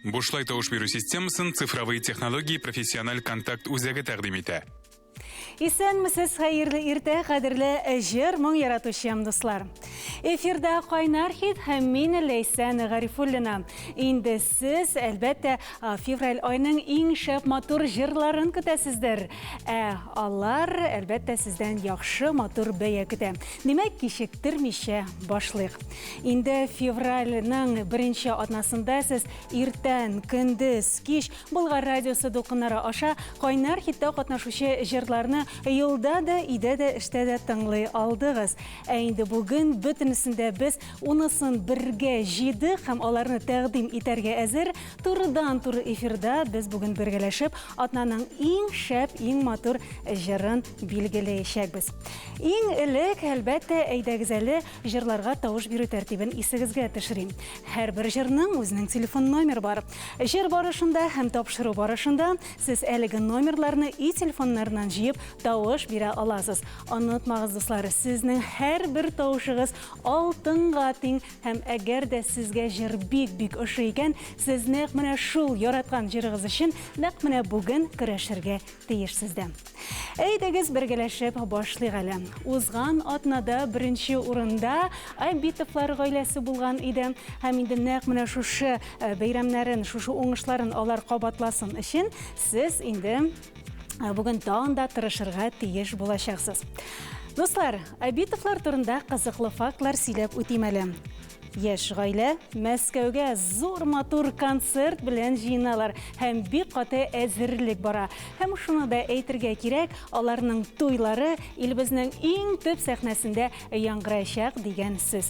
Бушлай тавыш бирү системасын Цифровые технологии профессиональ контакт үзәге тәкъдим итә. Исәнмесез, хәерле иртә, кадерле җыр моң яратучы дуслар. Эфирда Кайнар хит һәм мин Ләйсән Гарифуллина. Инде сез, әлбәттә, февраль айның иң шәп матур җырларын көтәсездер. Ә алар, әлбәттә, сездән яхшы матур бәя көтә. Димәк, кичектермичә башлыйк. Инде февральнең беренче атнасында сез иртән, көндез, кич Болгар радиосы дулкыннары аша кайнар хитта катнашучы җырларны юлда да, өйдә дә, эштә дә тыңлый алдыгыз. Ә инде бүген бөтенесен дә без унысын бергә җыйдык һәм аларны тәкъдим итәргә әзер. Турыдан-туры эфирда без бүген бергәләшеп атнаның иң шәп, иң матур җырын билгеләячәкбез. Иң элек, әлбәттә, әйдәгез әле Җырларга тавыш бирү тәртибен исегезгә төшерим. Һәрбер җырның үзенең телефон номеры бар. Җыр барышында һәм тапшыру барышында сез әлеге номерларны өй телефоннарыннан җыеп тавыш бирә аласыз. Онытмагыз, дуслар, сезнең һәрбер тавышыгыз алтынга тиң һәм әгәр дә сезгә җыр бик-бик ошый икән, сез нәкъ менә шул яраткан җырыгыз өчен нәкъ менә бүген көрәшергә тиешсез дә. Әйдәгез бергәләшеп башлыйк әле. Узган атнада беренче урында Абитовлар гаиләсе булган иде. Һәм инде нәкъ менә шушы э, бәйрәмнәрен, шушы уңышларын алар кабатласын өчен сез инде э, бүген тагын да тырышырга тиеш булачаксыз. Дуслар, Абитовлар турында кызыклы фактлар сөйләп үтим әле. Яшь гаилә Мәскәүгә зур матур концерт белән җыеналар һәм бик каты әзерлек бара. Һәм шуны да әйтергә кирәк, аларның туйлары илебезнең иң төп сәхнәсендә яңгыраячак дигән сүз.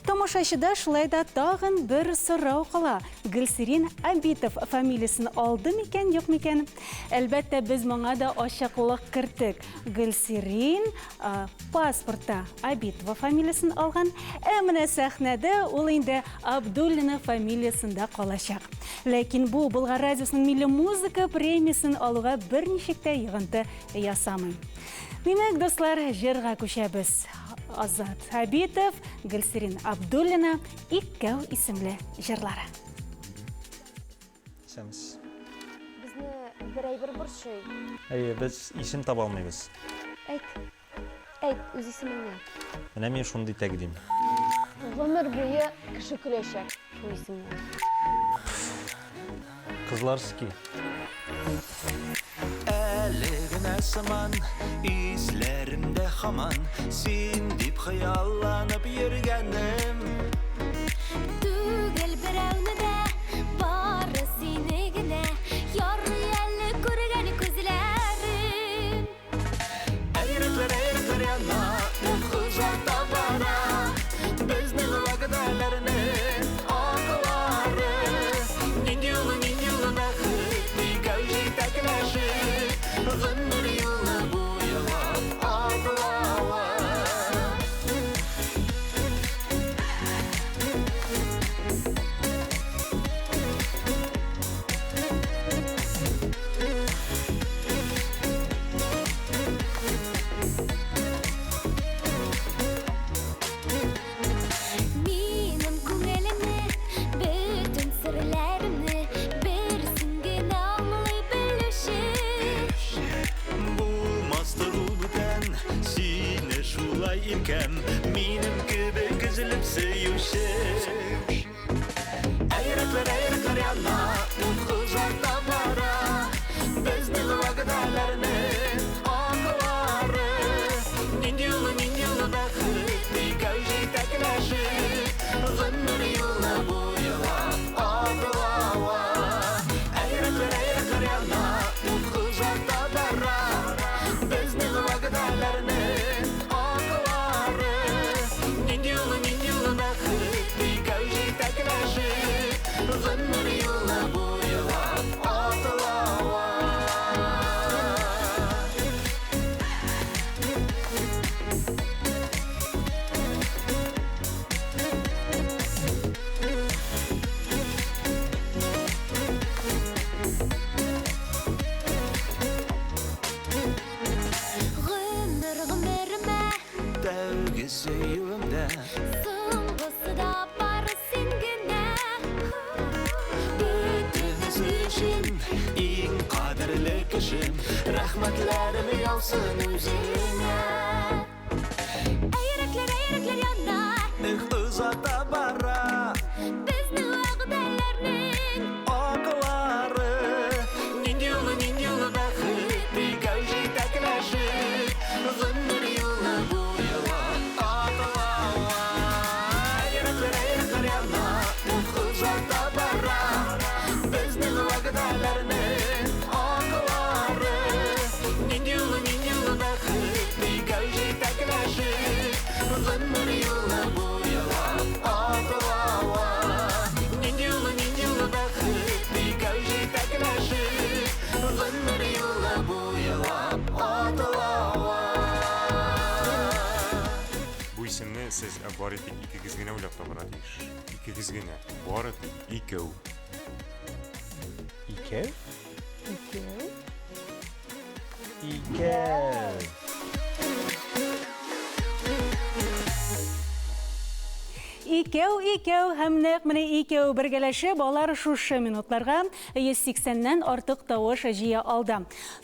Тамашачыда шулай да тагын бер сорау кала. Гөлсирин Абитов фамилиясен алды микән, юк микән? Әлбәттә, без моңа да ачыклык керттек. Гөлсирин Паспортта Абитова фамилиясен алган, ә менә сәхнәдә ул инде Абдуллина фамилиясендә калачак. Ләкин бу Болгар радиосының милли музыка премиясен алуга берничек тә йогынты ясамый. Димәк, дуслар, җырга күчәбез. Азат Абитов, Гөлсирин Абдуллина, Икәү исемле җырлары. Исәнмесез. Безне бер әйбер борчый. Әйе, без исем таба алмыйбыз. Әйт. Әйт, үз исемеңне. Менә мин шундый тәкъдим. Гомер буе кеше көләчәк шул исемнән. Кызларский. Әле генә сыман исләремдә хаман Син дип хыялланып йөргәнем. Түгел берәүне дә, бары сине генә Ярый әле күргән күзләрем. Ә йөрәкләр, ә йөрәкләр яна, ут озата бара Безнең вәгъдәләрнең аклары. Нинди олы, нинди олы бәхет, икәү җитәкләшеп Гомер юлы буйлап атлавы. Минем күңелемне, бөтен серләремне бер син генә аңлый белүче. Булмастыр ул бүтән, сине шулай иркәм, минем кебек өзелеп сөюче. Ә йөрәкләр, ә йөрәкләр яна, ут озата бара, безнең вәгъдәләрнең аклары. Нинди олы, нинди олы бәхет, икәү җитәкләшеп, гомер юлы буйлап атлавы. Ә йөрәкләр, ә йөрәкләр яна, ут озата бара, безнең вәгъдәләрнең аклары. Нинди олы, нинди олы бәхет, икәү җитәкләшеп, гомер юлы буйлап атлавы. Гомер гомеремә Тәүге сөюемдә Соңгысы да бары син генә. Рәхмәтләрем яусын үзеңә. Ә йөрәкләр, ә йөрәкләр яна. Эх, озата бара. Безнең вәгъдәләрнең аклары. Нинди олы, нинди олы бәхет, икәү җитәкләшеп, гомер юлы буйлап атлау. Йөрәкләр, йөрәкләр яна, эх, озата бара. Безнең вәгъдәләрнең аклары. Нинди олы, нинди олы бәхет, икәү җитәкләшеп, гомер юлы буйлап атлау. Нинди олы, нинди олы бәхет, икәү җитәкләшеп, гомер юлы буйлап атлау. Бу исемне сез бары тик икегез генә уйлап табарга тиеш. Икегез генә. Бары тик икәү. Икәү? Икәү. Икәү. Икәү, икәү һәм нәкъ менә икәү бергәләшеп, алар шушы минутларга 180-нән артык тавыш җыя алды.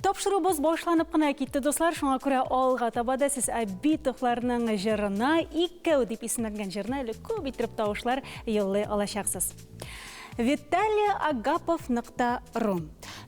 Тапшыруыбыз башланып кына китте, дуслар, шуңа күрә алга таба да сез Абитовларның җырына Икәү дип исемләнгән җырына әле күп иттереп тавышлар юллый алачаксыз. Виталий Агапов нокта ру.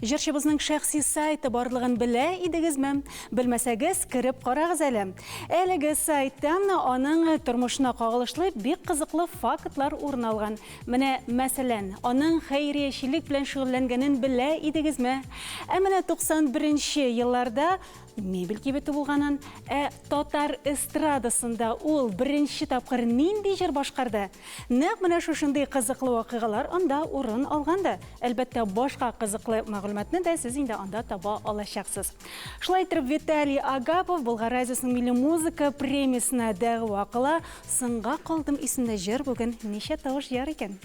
Җырчыбызның шәхси сайты барлыгын белә идегезме? Белмәсәгез, кереп карагыз әле. Әлеге сайтта аның тормышына кагылышлы бик кызыклы фактлар урын алган. Менә, мәсәлән, аның хәйриячелек белән шөгыльләнгәнен белә идегезме? Ә менә 91 елларда мебель кибете булганын, ә татар эстрадасында ул беренче тапкыр нинди җыр башкарды? Нәкъ менә шушындый кызыклы вакыйгалар анда урын алган да. Әлбәттә, башка кызыклы мәгълүматны да сез инде анда таба алачаксыз. Шулай итеп, Виталий Агапов Болгар радиосының милли музыка премиясенә дәгъва кыла. Соңга калдым исемле җыр бүген ничә тавыш җыяр икән?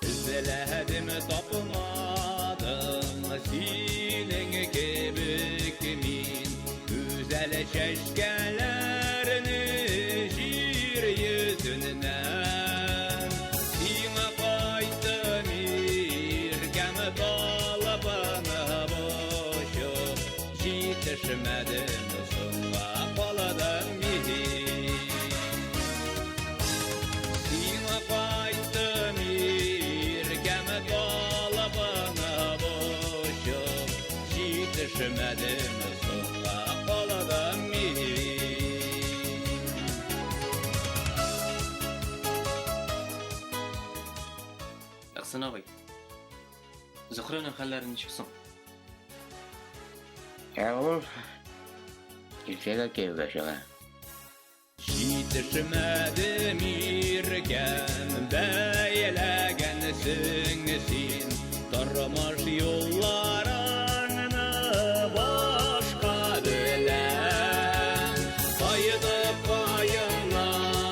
Эзләдем, тапмадым синең кебек мин гүзәл чәчкәләрне җир йөзеннән. Сиңа кайттым иркәм талпынып очып, җитешмәдем, соңга калдым мин. Сиңа кайттым иркәм талпынып очып, җитешмәдем, соңга калдым мин. Әхсән абый, Зөһрәнең хәлләре ничек соң? Ә ул иртәгә кияүгә чыга. Җитешмәдем иркәм, бәйләгәнсең син тормыш юлларыңны башка белән. Кайтып каеннарга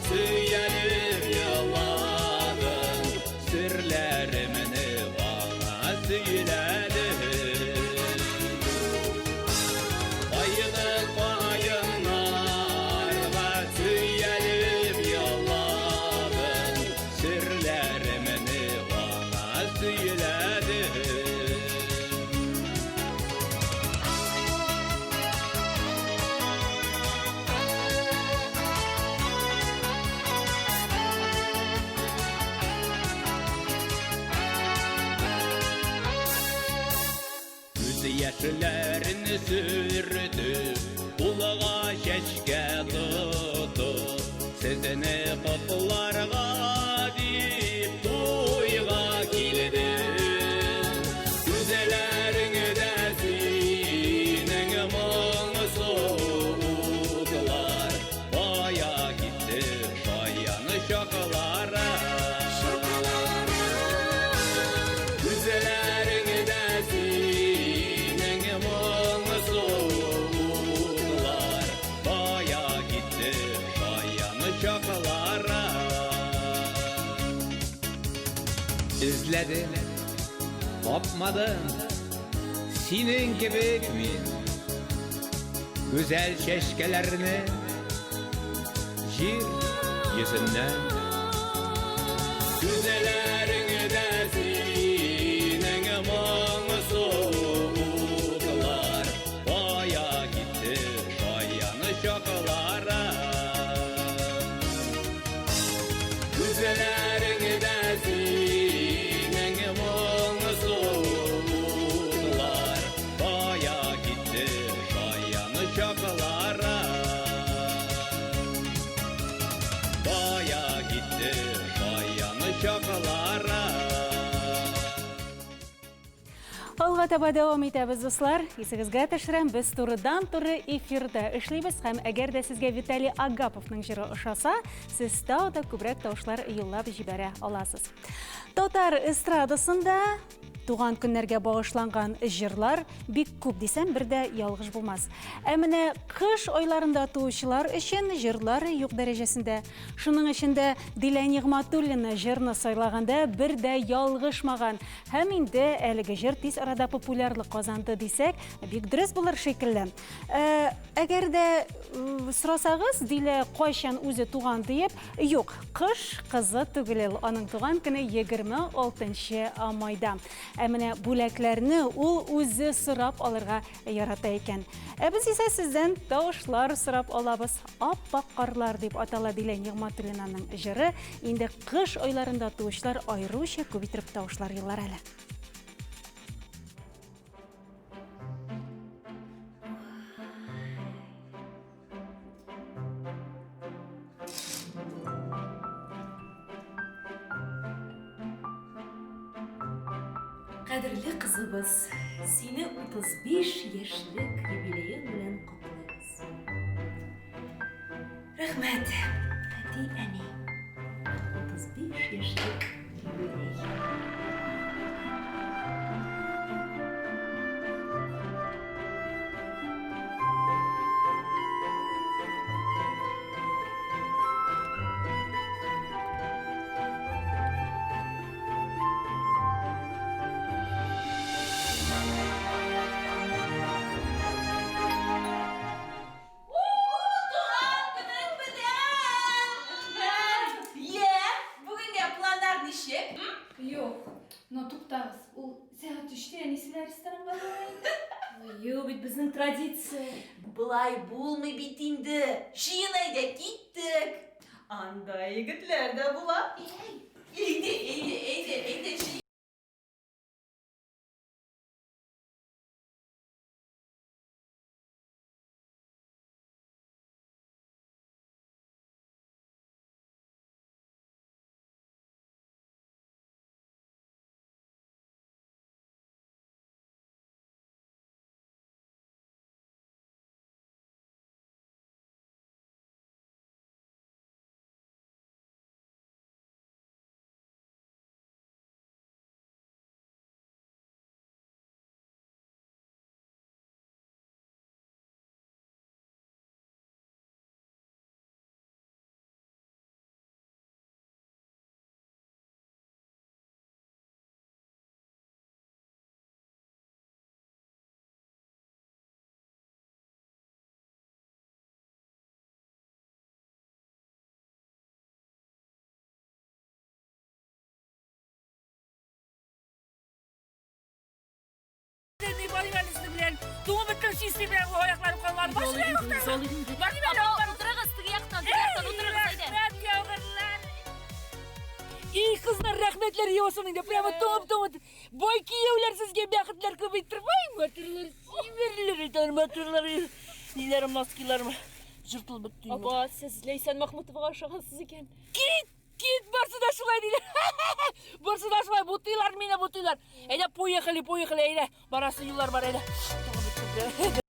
сөялеп еладым, серләремне аңа сөйләдем. Кайтып каеннарга сөялеп еладым, серләремне аңа сөйләдем. Күз яшьләрен сөртеп, кулга чәчкә тотып, сезне котларга дип туйга килдем. Күзләреңдә синең моңсу утлар, кая китте шаян чаклары? Күзләреңдә синең моңсу утлар, кая китте шаян чаклары? Эзләдем, тапмадым Синең кебек мин гүзәл чәчкәләрне җир йөзеннән. Күзләреңдә синең моңсу утлар, кая китте шаян чаклары? Күзләреңдә синең моңсу утлар, кая китте шаян чаклары? Кая китте шаян чаклары? Алга таба дәвам итәбез, дуслар. Исегезгә төшерәм, без турыдан-туры эфирда эшлибез һәм әгәр дә сезгә Виталий Агаповның җыры ошаса, сез тагы да күбрәк тавышлар юллап җибәрә аласыз. Татар эстрадасында туган көннәргә багышланган җырлар бик күп дисәм, бер дә ялгыш булмас. Ә менә кыш айларында туучылар өчен җырлар юк дәрәҗәсендә. Шуның өчен дә Дилә Нигъматуллина җырны сайлаганда бер дә ялгышмаган. Һәм инде әлеге җыр тиз арада популярлык казанды дисәк, бик дөрес булыр шикелле. Әгәр дә сорасагыз, Дилә кайчан үзе туган диеп, юк, кыш кызы түгел ул. Аның туган көне 26 майда. Ә менә бүләкләрне ул үзе сорап алырга ярата икән. Ә без исә сездән тавышлар сорап алабыз. Ап-ак карлар дип атала Дилә Нигъматуллинаның җыры. Инде кыш айларында туучылар аеруча күп итеп тавышлар юллар әле. Кадерле кызыбыз, сине 35 яшьлек юбилеең белән котлыйбыз. Рәхмәт, әти, әни. 35 яшьлек юбилей. Бүгенгә планнар ничек? Юк, но туктагыз, ул сәгать 3-тә әнисе белән ресторанга бара инде. Юк, бит безнең традиция. Болай булмый бит инде. Җыен, әйдә, киттек. Анда егетләр дә була. Әйдә, әйдә, әйдә, әйдә, җыен. Белән туңып беткән чистый белән аякларым калмады. Башым. Утырыгыз теге яктан, теге яктан утырыгыз, әйдә. Рәхмәт, яугырлар. И, кызлар, рәхмәтләр яусын инде. Прямо туңып туңып. Бай кияүләр сезгә бәхетләр күп иттереп. Ай, матурлар, чибәрләр, әйтәләр, матурлар. Ниләрем, носкиларым жыртылып бетте. Апа, сез Ләйсән Махмутовага ошагансыз икән. Кит, кит, барсы да шулай диләр. Барсы да шулай, бутыйлар мине, бутыйлар. Әйдә, поехали, поехали, әйдә. Барасы юллар бар, әйдә. Туңып беттем.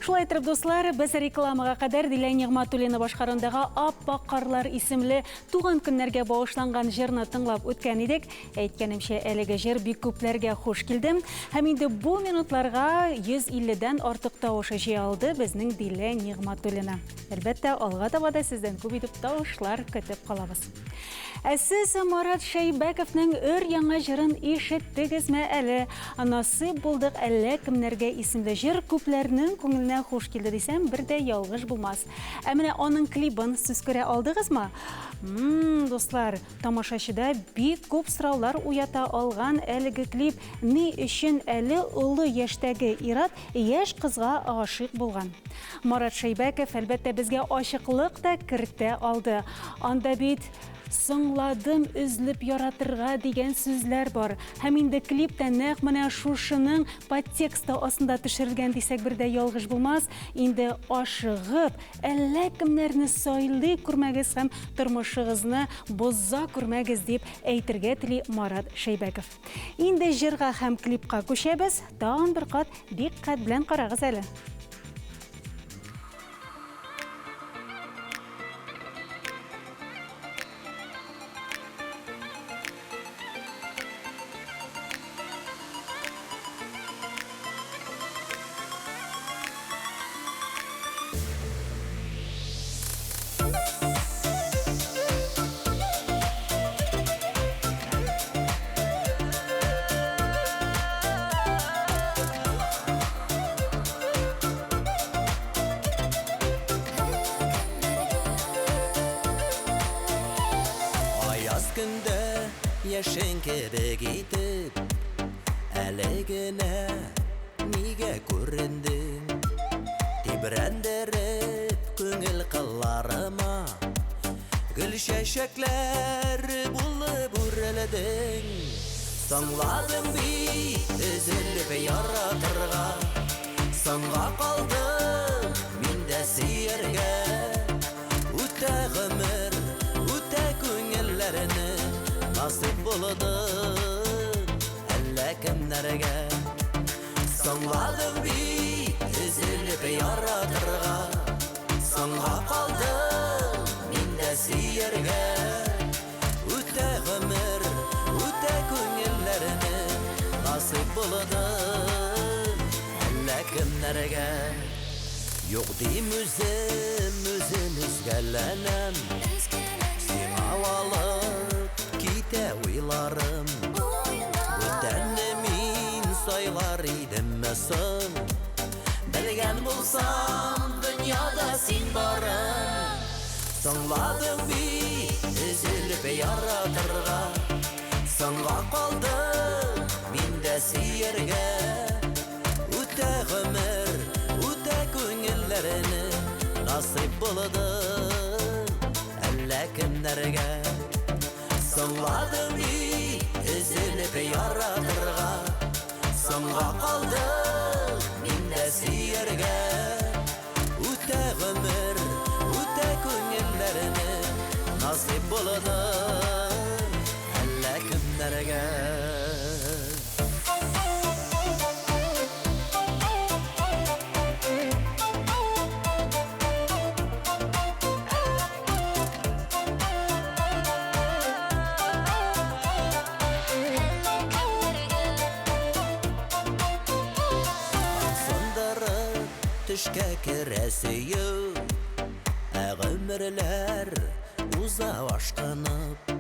Шулай итеп, дуслар, без рекламага кадәр Дилә Нигъмәтуллина башкаруындагы Аппак карлар исемле туган көннәргә багышланган җырны тыңлап үткән идек. Әйткәнемчә, әлеге җыр бик күпләргә хуш килде. Һәм инде бу минутларга 150 дән артык тавыш җыя алды безнең Дилә Нигъмәтуллина. Әлбәттә, алга таба да сездән күп итеп тавышлар көтеп калабыз. Ә сез Марат Шәйбәковның өр-яңа җырын ишеттегезме әле? Насыйп булдык әллә кемнәргә исемле җыр күпләрнең күңеленә хуш килде дисәм, бер дә ялгыш булмас. Ә менә аның клибын сез күрә алдыгызмы? Ммм, дуслар, тамашачыда бик күп сораулар уята алган әлеге клип ни өчен әле олы яшьтәге ир-ат яшь кызга гашыйк булган? Марат Шәйбәков, әлбәттә, безгә ачыклык та кертә алды. Анда бит Соңладым өзлеп яратырга дигән сүзләр бар. Һәм инде клип та нәкъ менә шушының подтексты астында төшерелгән дисәк бер дә ялгыш булмас. Инде ашыгып, әллә кемнәрне сайлый күрмәгез һәм тормышыгызны боза күрмәгез, дип әйтергә тели Марат Шәйбәков. Инде җырга һәм клипка күчәбез. Тагын бер кат дикъкать белән карагыз әле. Аяз көндә яшен кебек итеп Әле генә нигә күрендең Тибрәндереп күңел кылларыма Гөл чәчәкләр булып үрелдең Соңладың бит өзелеп яратырга Соңга калдым мин дә сөяргә Үтә гомер, үтә күңелләрне Насыйп булды әллә кемнәргә Соңладың бит өзелеп яратырга Соңга калдым мин дә сөяргә Үтә гомер, үтә күңелләрне Насыйп булды әллә кемнәргә Юк дим үзем, үзем өзгәләнәм Сиңа алып китә уйларым Бүтәнне мин сайлар идемме соң Белгән булсам, дөньяда син барын Соңладың бит өзелеп яратырга Соңга калдым мин дә сөяргә Үтә гомер, үтә күңелләрне Насыйп булды әллә кемнәргә Соңладың бит өзелеп яратырга Соңга калдым мин дә сөяргә Үтә гомер, үтә күңелләрне Насыйп булды әллә кемнәргә Сындырып төшкә керә сөю, ә гомерләр уза ашкынып.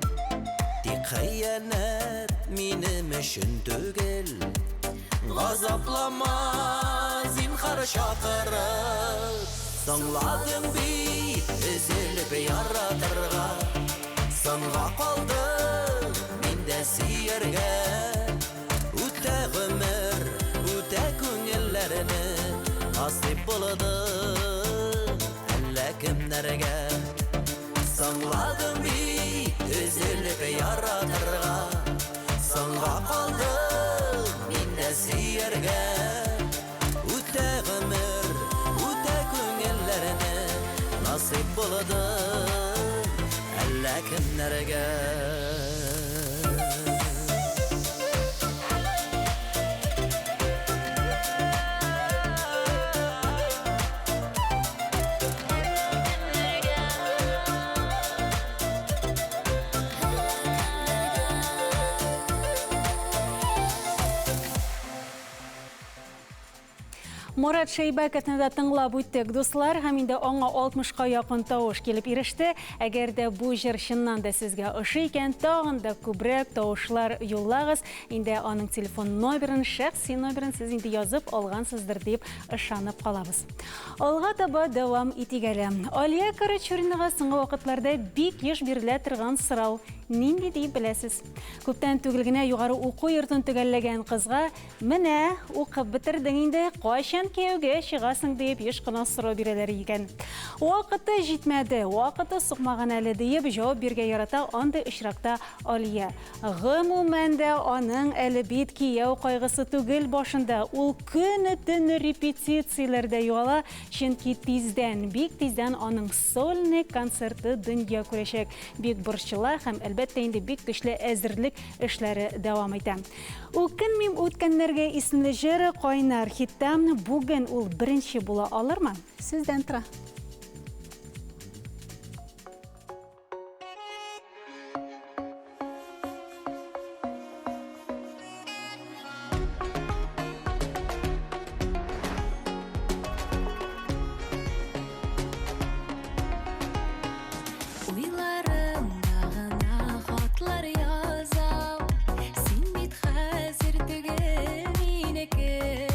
Тик хыянәт минем өчен түгел, Газаплама, зинхар чакырып. Соңладың бит өзелеп яратырга, Соңга калдым мин дә сөяргә. Үтә гомер, үтә күңелләрне Насыйп булды әллә кемнәргә. Соңладың бит өзелеп яратырга, Соңга калдым мин дә сөяргә. Үтә гомер, үтә күңелләрне Насыйп булды әллә кемнәргә. Мурат Шәйбәковны да тыңлап үттек, дуслар, һәм инде аңа 60-ка якын тавыш килеп иреште. Әгәр дә бу җыр чыннан да сезгә ошый икән, тагын да күбрәк тавышлар юллагыз. Инде аның телефон номерын, шәхси номерын сез инде язып алгансыздыр дип ышанып калабыз. Алга таба дәвам итик әле. Алия Карачуринага соңгы вакытларда бик еш бирелә торган сорау нинди дип беләсез? Күптән түгел генә югары уку йортын төгәлләгән кызга Менә, укып бетердең инде, кайчан кияүгә чыгасың диеп еш кына сорау бирәләр икән. Вакыты җитмәде, вакыты сукмаган әле диеп җавап бирергә ярата андый очракта Алия. Гомумән дә аның әле бит кияү кайгысы түгел башында, ул көне-төне репетицияләрдә югала, чөнки тиздән, бик тиздән аның сольный концерты дөнья күрәчәк. Бик борчыла һәм, әлбәттә инде, бик көчле әзерлек эшләре дәвам итә. Үкенмим үткәннәргә исемле җыры кайнар хитта. Бүген ул беренче була алырмы? Сездән тора. Уйларымда гына хатлар язам Син бит хәзер түгел минеке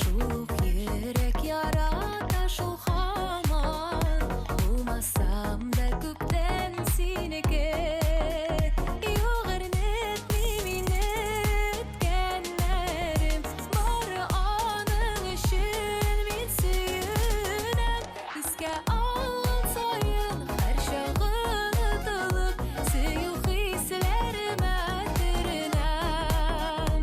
Шул ук йөрәк ярата шул һаман Булмасам да күптән синеке Юк әрнетми мине үткәннәрем Бары аның өчен мин сөенәм Искә алган саен һәрчак онытылып, сөю хисләремә төренәм.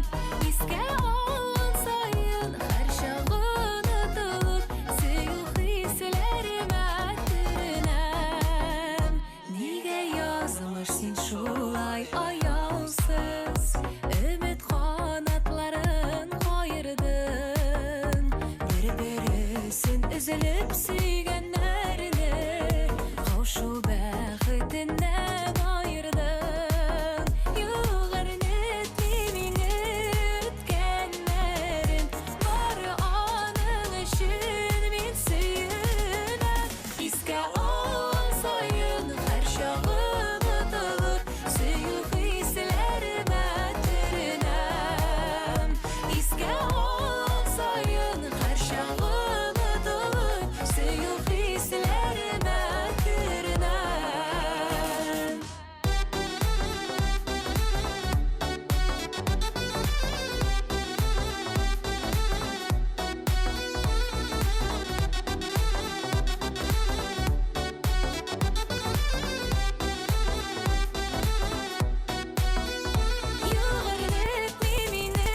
Искә алган саен һәрчак онытылып, сөю хисләремә төренәм. Нигә язмыш син шулай аяусыз, Өмет канатларын каердың. Бер-бересен өзелеп сөйгәннәрне Каушу бәхетеннән аердың. Юк, әрнетми мине үткәннәрем, Бары аның өчен мин сөенәм. Искә алган саен һәрчак онытылып, сөю хисләремә төренәм. Искә алган саен һәрчак онытылып, сөю хисләремә төренәм. Юк, әрнетми мине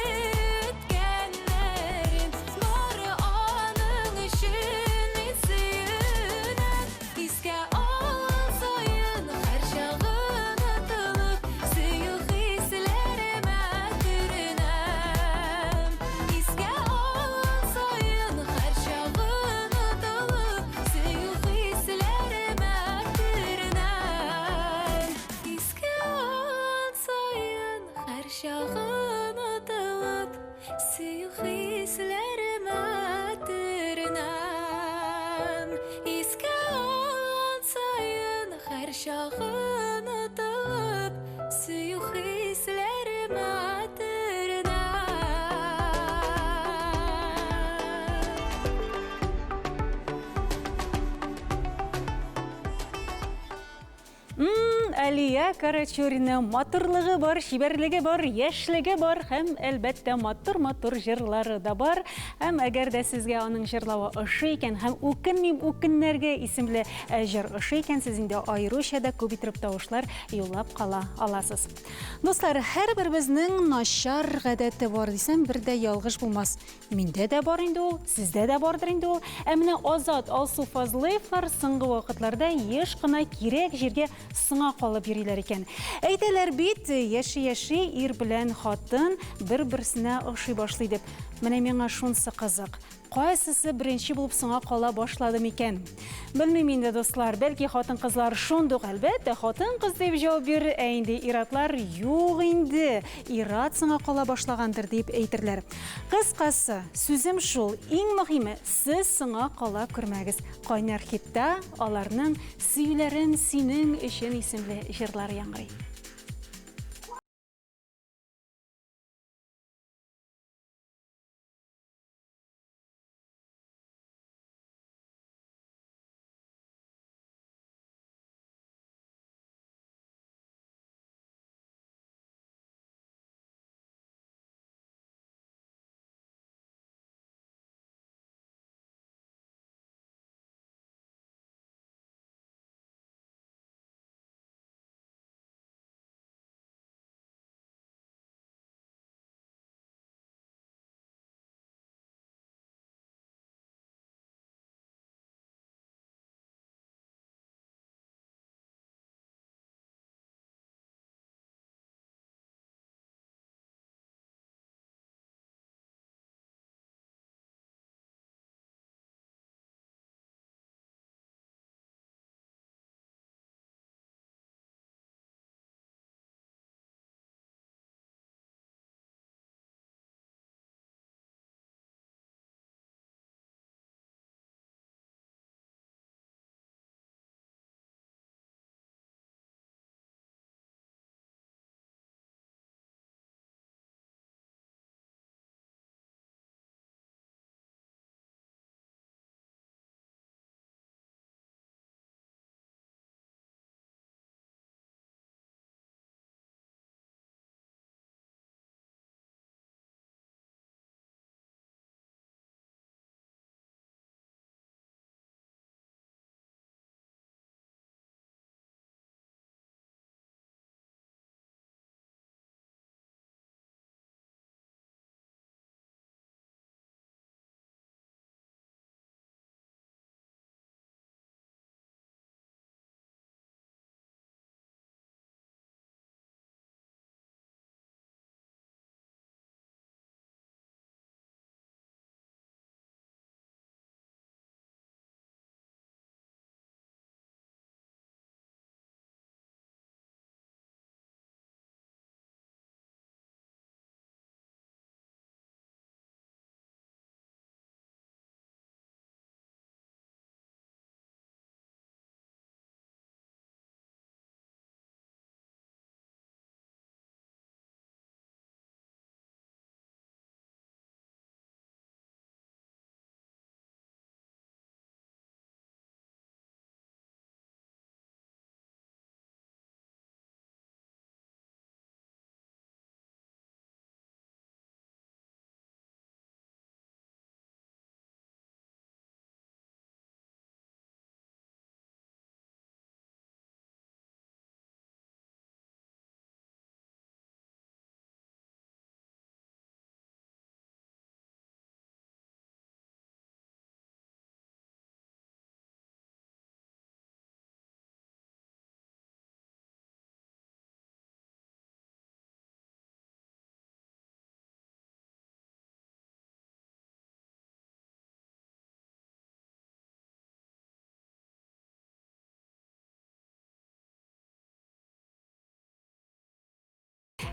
үткәннәрем, Бары аның өчен мин сөенәм. Искә алган саен һәрчак онытылып, сөю хисләремә төренәм. Искә алган саен һәрчак онытылып, сөю хисләремә төренәм. Искә алган саен һәрчак онытылып, сөю хисләремә төренәм. Искә алган саен һәрчак онытылып, сөю хисләремә төренәм. Алия Карачурина матурлыгы бар, чибәрлеге бар, яшьлеге бар һәм, әлбәттә, матур-матур җырлары да бар. Һәм әгәр дә сезгә аның җырлавы ошый икән һәм Үкенмим үкеннәргә исемле э, җыр ошый икән, сез инде аеруча да күп итеп тавышлар юллап кала аласыз. Дуслар, һәрберебезнең начар гадәте бар дисәм, бер дә ялгыш булмас. Миндә дә бар инде ул, сездә дә бардыр инде ул. Ә менә Азат, Алсу Фазлыевлар соңгы вакытларда еш кына кирәк җиргә соңа калып йөриләр икән. Әйтәләр бит, яши-яши ир белән хатын бер-берсенә ошый башлый дип. Менә миңа шунсы кызык. Кайсысы беренче булып соңа кала башлады микән? Белмим инде, дуслар, бәлки хатын-кызлар шундук, әлбәттә, хатын-кыз дип җавап бирер, ә инде ир-атлар юк инде, ир-ат соңа кала башлагандыр дип әйтерләр. Кыскасы, сүзем шул, иң мөһиме, сез соңа кала күрмәгез. Кайнар хитта аларның Сөюләрем синең өчен исемле җырлары яңгырый.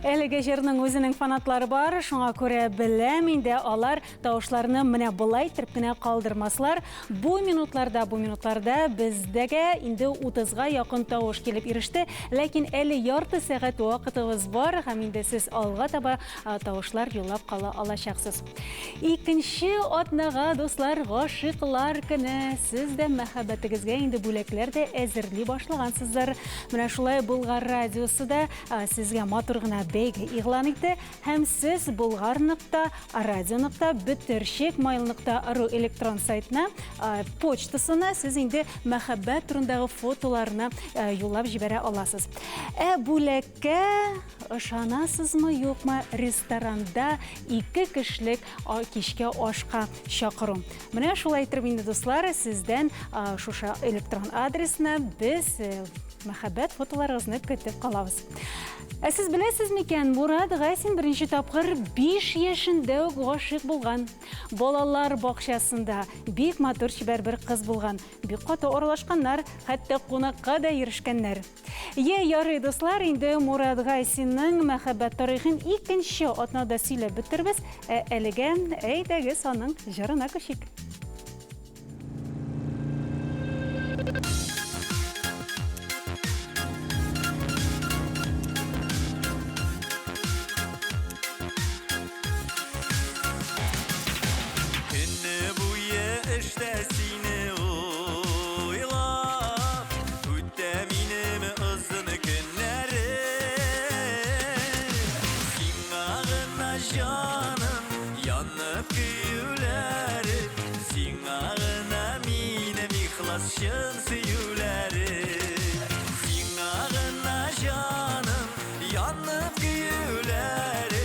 Әлеге җырның үзенең фанатлары бар, шуңа күрә беләм инде алар тавышларны менә болай итеп кенә калдырмаслар. Бу минутларда, бу минутларда бездәгә инде 30-га якын тавыш килеп иреште, ләкин әле ярты сәгать вакытыбыз бар һәм инде сез алга таба тавышлар юллап кала алачаксыз. Икенче атнага, дуслар, гашыйклар көне. Сез дә мәхәббәтегезгә инде бүләкләр дә әзерли башлагансыздыр. Менә шулай Болгар радиосы да сезгә матур гына бәйге игълан итте һәм сез Болгар нокта радио нокта бөтерчек майл нокта ру электрон сайтына почтасына сез инде мәхәббәт турындагы фотоларны юллап җибәрә аласыз. Ә бүләккә ышанасызмы, юкмы, ресторанда ике кешелек кичке ашка чакыру. Менә шулай итеп инде, дуслар, сездән шушы электрон адресына без мәхәббәт фотоларыгызны көтеп калабыз. Ә сез беләсез микән, Мурат Гайсин беренче тапкыр 5 яшендә үк гашыйк булган. Балалар бакчасында бик матур чибәр бер кыз булган. Бик каты аралашканнар, хәтта кунакка да йөрешкәннәр. Йә, ярый, дуслар, инде Мурат Гайсинның мәхәббәт тарихын икенче атнада сөйләп бетербез. Ә әлегә әйдәгез аның җырына күчик. Көне буе эштә сине уйлап, үтә минем озын көннәрем. Сиңа гына җаным янып көюләре, сиңа гына минем ихлас чын сөюләре. Сиңа гына җаным янып көюләре,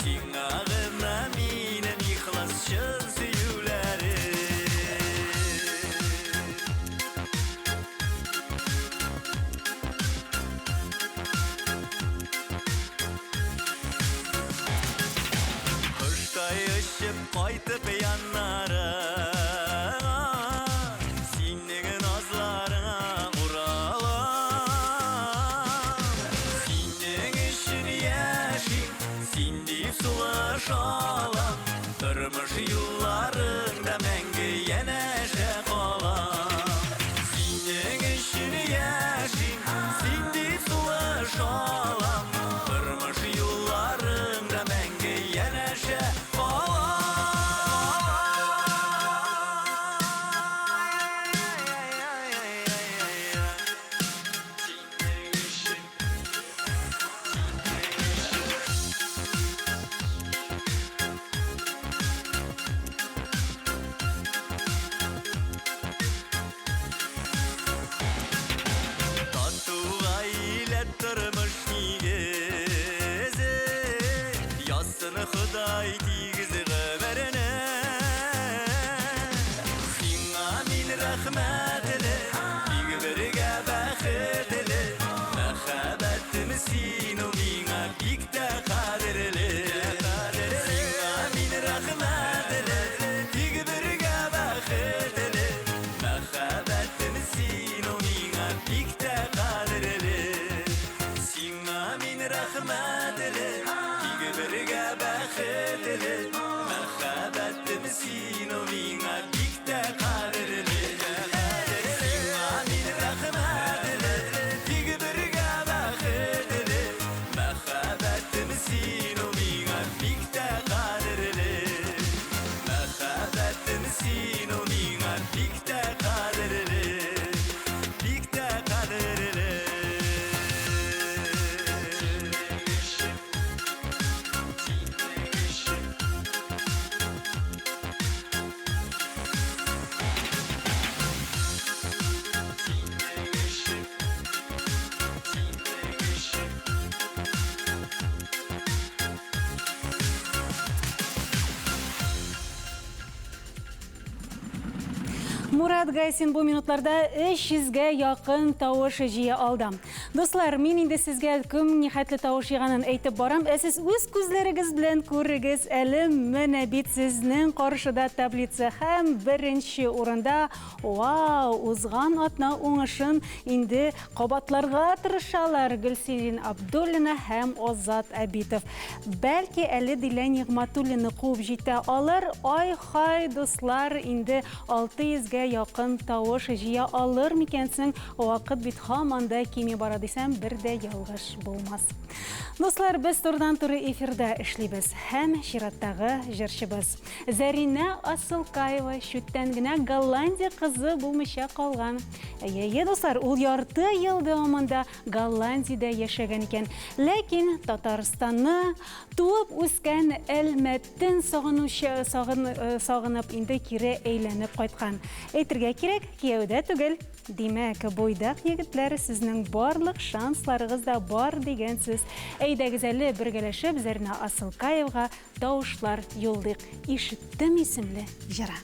сиңа гына минем ихлас чын сөюләре. Коштай очып кайтып яннарыңа, синең назларыңа уралам. Синең өчен яшим, син дип сулыш алам. Тормыш юлларыңда мәңге янәшә калам. Синең өчен яшим, син дип сулыш алам. Тормыш юлларыңда мәңге янәшә Тату гаилә тормыш нигезе, Язсын Ходай тигез гомерне. Сиңа мин рәхмәтле, тик бергә бәхетле. Мәхәббәтем син ул миңа бик тә кадерле. Сиңа мин рәхмәтле, тик бергә бәхетле. Мәхәббәтем син ул миңа бик тә кадерле. Сиңа мин рәхмәтле, тик бергә бәхетле. Мәхәббәтем син ул миңа бик тә кадерле. Сиңа мин рәхмәтле, тик бергә бәхетле. Мәхәббәтем син ул миңа бик тә кадерле. Мәхәббәтем син ул миңа бик тә кадерле. Бик тә кадерле. Мурат Гайсин бу минутларда 300гә якын тавыш җыя алды. Дуслар, мин инде сезгә кем нихәтле тавыш җыйганын әйтеп барам, ә сез үз күзләрегез белән күрегез әле. Менә бит сезнең каршыда таблица һәм беренче урында, вау, узган атна уңышын инде кабатларга тырышалар Гөлсирин Абдуллина һәм Азат Абитов. Бәлки әле Дилә Нигъматуллина куып җитә алыр. Ай-хай, дуслар, инде 600гә якын тавыш җыя алыр микәнсең? Вакыт бит һаман да кими бара дисәм, бер дә ялгыш булмас. Дуслар, без турыдан-туры эфирда эшлибез һәм чираттагы җырчыбыз Зәринә Асылкаева чүттән генә Голландия кызы булмыйча калган. Әйе, дуслар, ул ярты ел дәвамында Голландиядә яшәгән икән. Ләкин Татарстанны туып үскән Әлмәттен сагынучы, сагын, сагынып инде кире әйләнеп кайткан. Әйтергә кирәк, кияүдә түгел. Димәк, буйдак егетләр, сезнең барлык шансларыгыз да бар дигән сүз. Әйдәгез әле бергәләшеп Зәринә Асылкаевага тавышлар юллыйк. Ишеттем исемле җыры.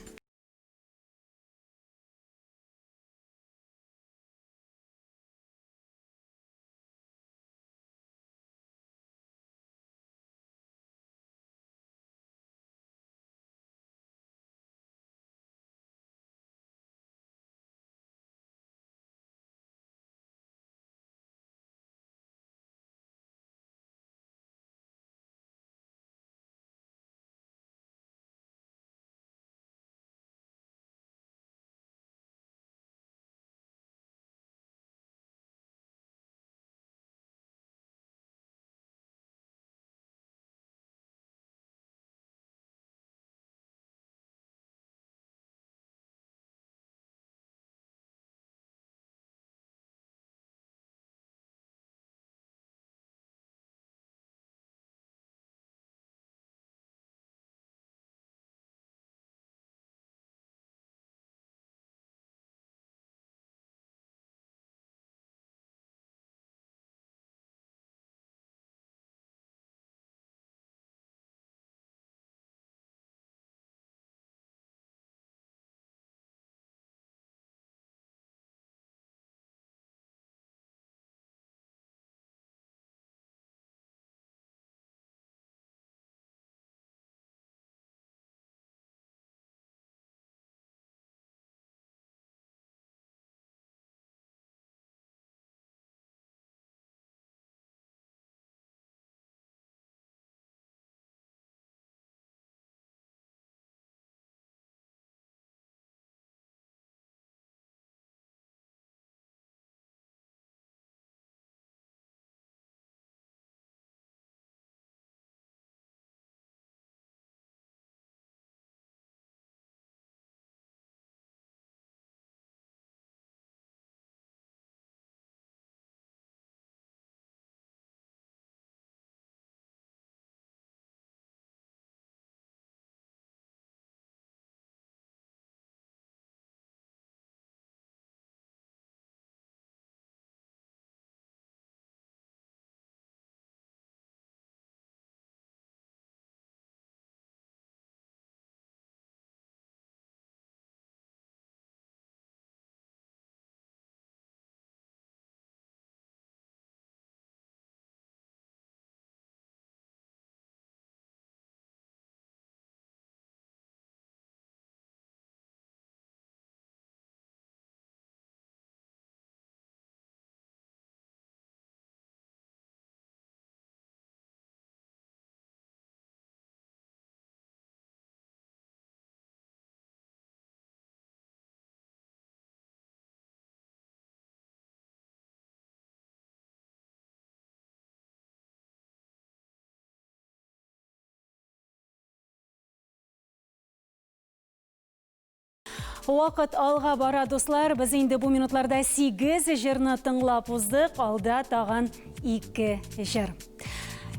Вакыт алга бара, дуслар. Без инде бу минутларда 8 җырны тыңлап уздык. Алда тагын 2 җыр.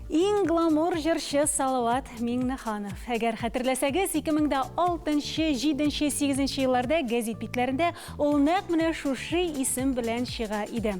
Иң гламур җырчы Салават Миңнеханов. Әгәр хәтерләсәгез, 2006, 7, 8 елларда гәзит битләрендә ул нәкъ менә шушы исем белән чыга иде.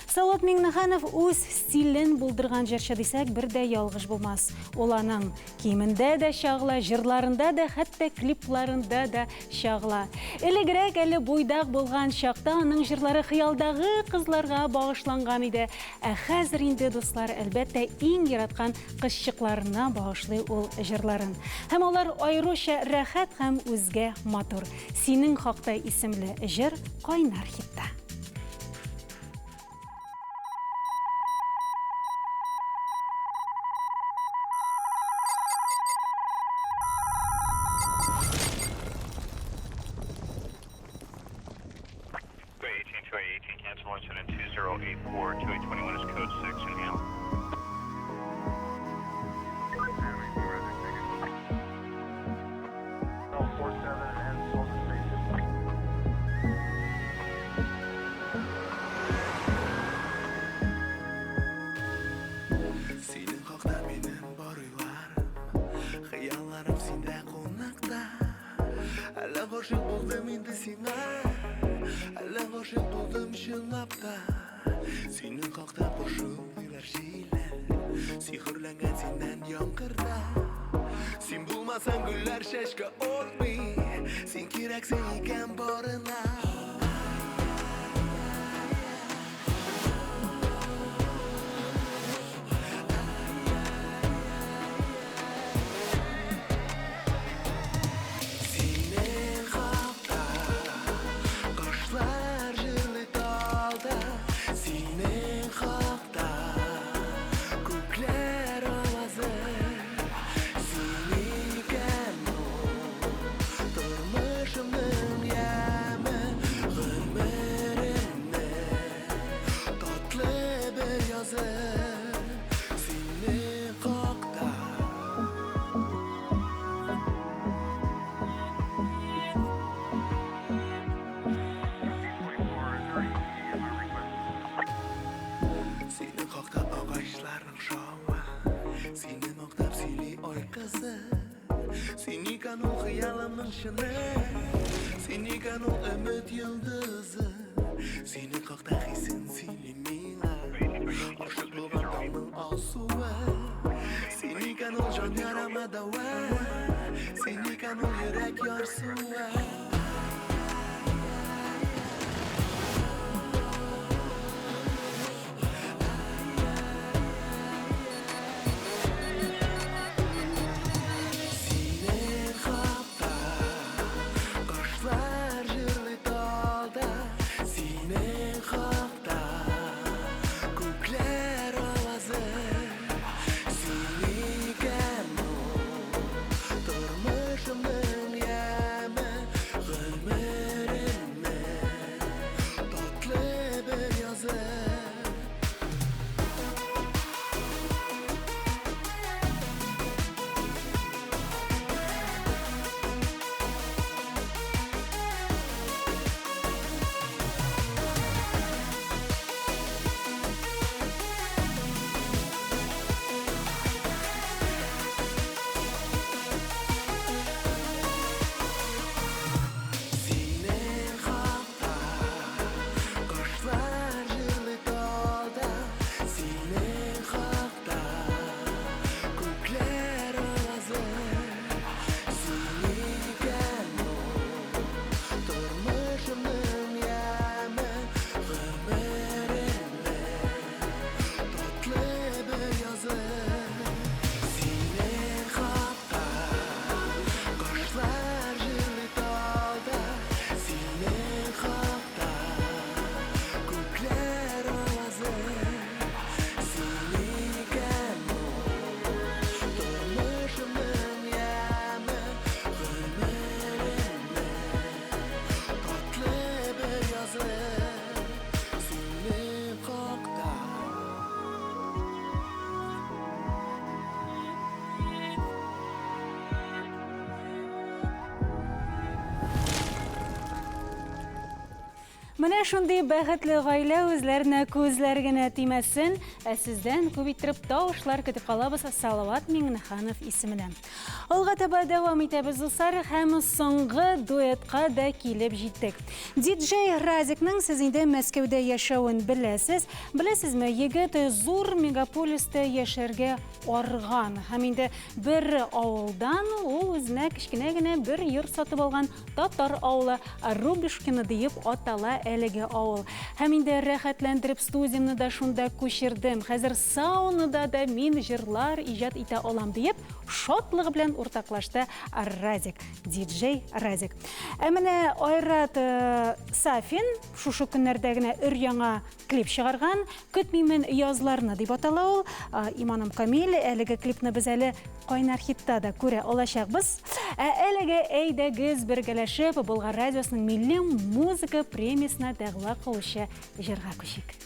Салават Миңнеханов үз стилен булдырган җырчы дисәк, бер дә ялгыш булмас. Ул аның Киемендә дә чагыла, җырларында да, хәтта клипларында да чагыла. Элегрәк әле буйдак булган чакта аның җырлары хыялдагы кызларга багышланган иде. Ә хәзер инде, дуслар, әлбәттә, иң яраткан кызчыкларына багышлый ул җырларын. Һәм алар аеруча рәхәт һәм үзгә матур. Синең хакта исемле җыр кайнар хитта. Синең хакта минем бар уйларым, хыялларым синдә кунакта. Әллә гашыйк булдым инде сиңа, әллә гашыйк булдым чынлап та. Синең хакта пошылдыйлар җилләр, сихерләнгән синнән яңгырда. Син булмасаң гөлләр чәчкә атмый, син кирәксең икән барына. Синең хакта кошлар җырлый талда, синең хакта күкләр авазы. Син икән ул тормышымның яме, гомеремнең татлы бер язы. Синең хакта. Синең хакта агачларның шавы, Сине мактап сөйли ай кызы. Син икән ул хыялымның чыны, Син икән ул өмет йолдызы. Синең хакта хисен сөйли миңа, Ашык булган таңның алсуы. Син икән ул җан ярама дәва, Син икән ул йөрәк ярсуы. Синең хакта кошлар җырлый талда, Синең хакта күкләр авазы. Син икән ул тормышымның яме, Менә шундый бәхетле гаилә үзләренә күзләр генә тимәсен, ә сездән күп иттереп тавышлар көтеп калабыз Салават Миңнеханов исеменә. Алга таба дәвам итәбез, дуслар, һәм соңгы дуэтка да килеп җиттек. Диджей Разикның сез инде Мәскәүдә яшәвен беләсез. Беләсезме, егет зур мегаполиста яшәргә арган һәм инде бер авылдан ул үзенә кечкенә генә бер йорт сатып алган. Татар авылы, Рубишкино диеп атала әлеге авыл. Һәм инде рәхәтләндереп студиямне дә шунда күчердем. Хәзер саунада да мин җырлар иҗат итә алам, диеп шатлыгы белән уртаклашты Радик, диджей Радик. Ә менә Айрат э, Сафин шушы көннәрдә генә өр-яңа Клип чыгарган, Көтмимен язларны дип атала ул. Иманым камил, әлеге клипны без әле Кайнар хитта да күрә алачакбыз. Ә әлеге әйдәгез бергәләшеп Болгар радиосының милли музыка премиясенә дәгъва кылучы җырга күчик.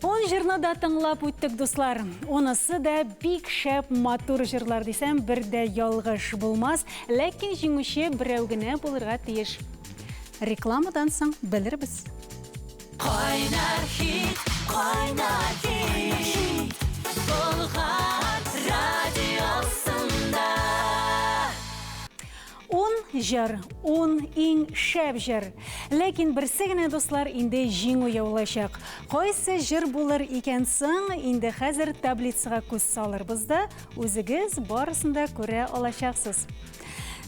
Ун җырны да тыңлап үттек, дуслар. Унысы да бик шәп матур җырлар дисәм, бер дә ялгыш булмас. Ләкин җиңүче берәү генә булырга тиеш. Рекламадан соң белербез. Кайнар хит, кайнар хит, Болгар радиосында. Ун җыр, ун иң шәп җыр. Ләкин берсе генә, дуслар, инде җиңү яулаячак. Кайсы җыр булыр икән соң, инде хәзер таблицага күз салырбыз да, үзегез барысын да күрә алачаксыз.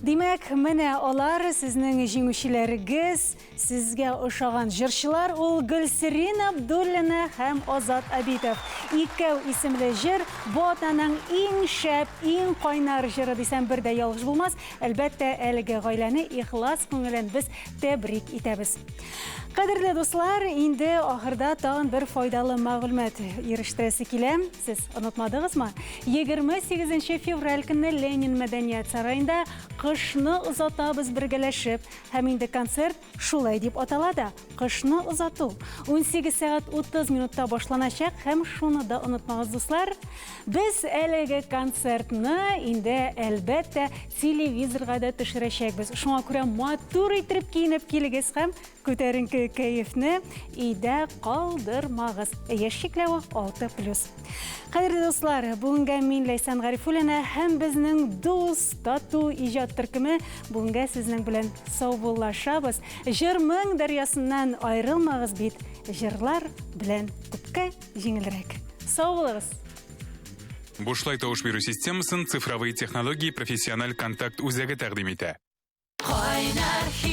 Димәк, менә алар сезнең җиңүчеләрегез, Сезгә ошаган җырчылар ул Гөлсирин Абдуллина һәм Азат Абитов. Икәү исемле җыр бу атнаның иң шәп, иң кайнар җыры дисәм бер дә ялгыш булмас. Әлбәттә, әлеге гаиләне ихлас күңелен без тәбрик итәбез. Кадерле дуслар, инде ахырда тагын бер файдалы мәгълүмат ирештерәсе килә. Сез онытмадыгызмы? 28 февраль көнне Ленин мәдәният сараенда Кышны озатабыз бергәләшеп Һәм инде концерт шулай дип атала да, Кышны озату. 18 сәгать 30 минутта башланачак һәм шуны да онытмагыз, дуслар, без әлеге концертны инде, әлбәттә, телевизорга да төшерәчәкбез. Шуңа күрә матур итеп киенеп килегез һәм күтәренке кәефне өйдә калдырмагыз. Яшь чикләве 6 плюс. Кадерле дуслар, бүгенгә мин Ләйсән Гарифуллина һәм безнең дус, тату иҗат төркеме бүгенгә сезнең белән саубуллашабыз. Җыр моң дәрьясыннан аерылмагыз бит, җырлар белән күпкә җиңелрәк. Сау булыгыз! Бушлай тавыш бирү системасын Цифровые технологии профессиональ контакт үзәге тәкъдим итә. Кайнар хит.